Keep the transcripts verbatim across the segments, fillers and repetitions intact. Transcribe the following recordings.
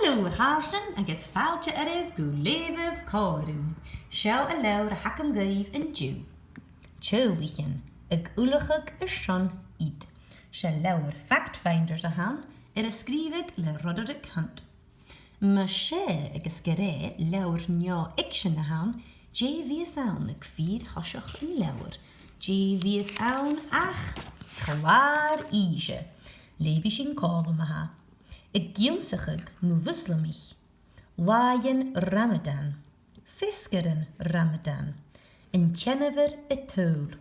Halò a chàirdean agus fàilte oirbh gu Leughaibh Còmhla Rium. Seo an leabhar a th' agam dhuibh an-diugh. Teaghlaichean, ag ullachadh airson Eid. 'S e leabhar Fact Finders a th' ann, air a sgrìobhadh le Roderick Hunt. Mas e agus gur e leabhar neo-fhicsean a th' ann, dè bhios ann aig fìor thoiseach an leabhair? Dè bhios ann ach clàr-innse. Leughaidh sinn còmhla ma-thà. Ag ionnsachadh mu Mhuslamaich. Làithean Ramadan. Feasgaran Ramadan. An ceann-uidhe a' tighinn.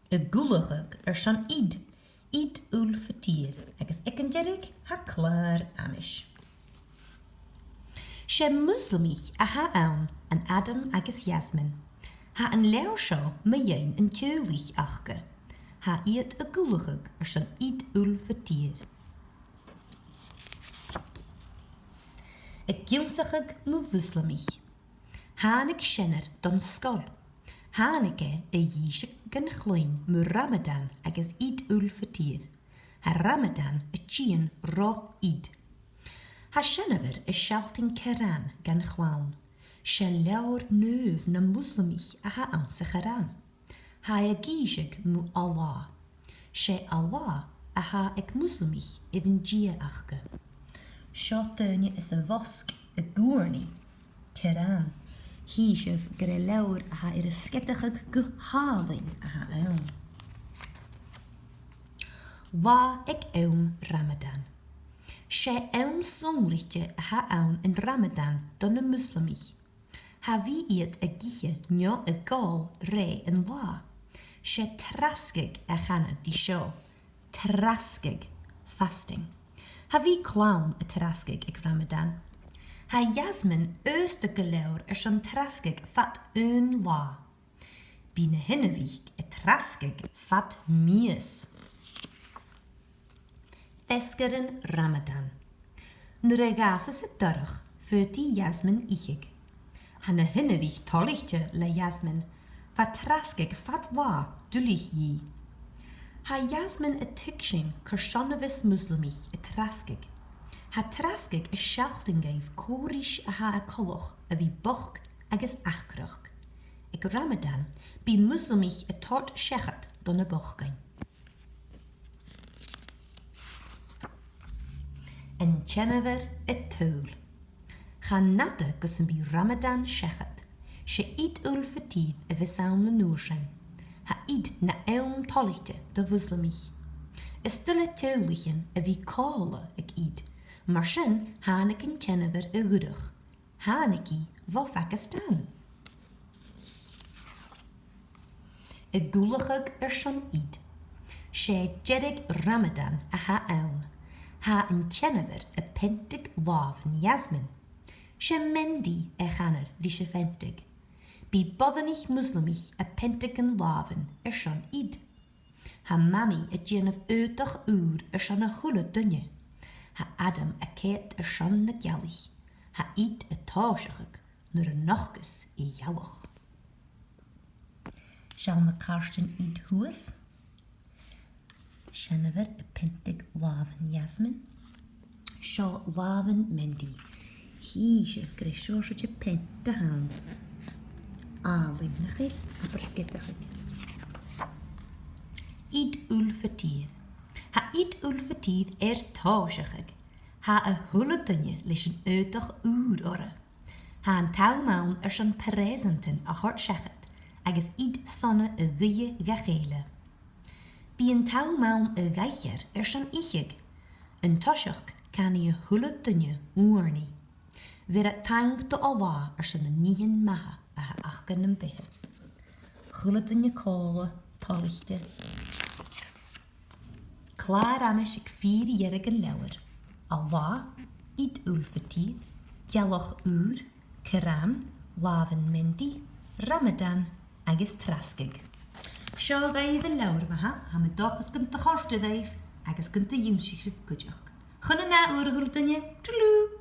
Ag ullachadh airson Eid, Eid ul-Fitr, agus aig an deireadh tha clàr-amais. 'S e Muslamaich a th' ann an Adam agus Yasmin. Tha an leabhar seo mu dheidhinn an teaghlaich aca. Tha iad ag ullachadh airson Eid ul-Fitr. Ag ionnsachadh mu Mhuslamaich. Thàinig seanair dhan sgoil. Thàinig e a dh'innse dhan chloinn mu Ramadan agus Eid ul-Fitr. Tha Ramadan a' tighinn ro Eid. Tha seanmhair a' sealltainn Quran dhan chlann. 'S e leabhar naomh nam Muslamaich a th' anns a' Quran. Tha e ag innse mu Allah. 'S e Allah a th' aig Muslamaich air an Dia aca. Seo daoine sa mhosg ag ùrnaigh Quran. Chì sibh gur e leabhar a tha air a sgeadachadh gu h-àlainn a th' ann. Latha aig àm Ramadan. 'S e àm sònraichte a th' ann an Ramadan do na Muslamaich. Cha bhi iad ag ithe no ag òl rè an latha. 'S e trasgadh a chanar ri seo. Trasgadh, fasting. Cha bhi clann a' trasgadh aig Ramadan. Tha Yasmin aosta gu leòr airson trasgadh fad aon latha. Bidh na h-inbhich a' trasgadh fad mìos. Feasgaran Ramadan. Nuair a dh'fhàsas an dorch, faodaidh Yasmin ithe. Tha na h-inbhich toilichte le Yasmin, bha trasgadh fad latha duilich dhi. Tha Yasmin a' tuigsinn carson a bhios Muslamaich a' trasgadh. Tha trasgadh a' sealltainn dhuibh cò ris a tha e coltach a bhith bochd agus acrach. Aig Ramadan, bidh Muslamaich a' toirt seachad do na bochdainn. An ceann-uidhe a' tighinn. Chan fhada gus am bi Ramadan seachad. 'S e Eid ul-Fitr a bhios ann an uair sin. Tha Eid na àm toilichte do Mhuslamaich. Is toil le teaghlaichean a bhith còmhla aig Eid. Mar sin, thàinig an ceann-uidhe a dh'fhuireach. Thàinig i bho Phacastan. Ag ullachadh airson Eid. 'S e deireadh Ramadan a th' ann. Tha an ceann-uidhe a' peantadh làmhan Yasmin. 'S e mehndi a chanar ris a' pheantadh. Bidh boireannaich Muslamaich a' peantadh an làmhan airson Eid. Tha Mamaidh a' dèanamh aodach ùr airson a h-uile duine. Tha Adam a' coimhead airson na gealaich. Tha Eid a' tòiseachadh nuair a nochdas a' ghealach. Seall na cairtean Eid shuas. Seanmhair a' peantadh làmhan Yasmin. Seo làmhan Mehndi. Chì sibh gur e seòrsa de pheant a th' ann. Àlainn, nach eil? Abair sgeadachadh. Eid ul-Fitr. Tha Eid ul-Fitr air tòiseachadh. Tha a h-uile duine leis an aodach ùr orra. Tha an t-àm ann airson preusantan a thoirt seachad agus Eid sona a ghuidhe dha chèile. Bidh an t-àm ann a dh'aithghearr airson ithe. An toiseach, canaidh a h-uile duine ùrnaigh. Bheir iad taing do Allah airson na nithean matha a th' aca nam beatha. A h-uile duine còmhla, toilichte. Clàr-amais aig fìor dheireadh an leabhair. Allah, Eid ul-Fitr, gealach ùr, Quran, làmhan Mehndi, Ramadan agus trasgadh. Seo dhuibh an leabhar ma-thà, tha mi an dòchas gun do chòrd e ribh agus gun do dh'ionnsaich sibh cuideachd. Chun an ath uair, a h-uile duine, toodaloo!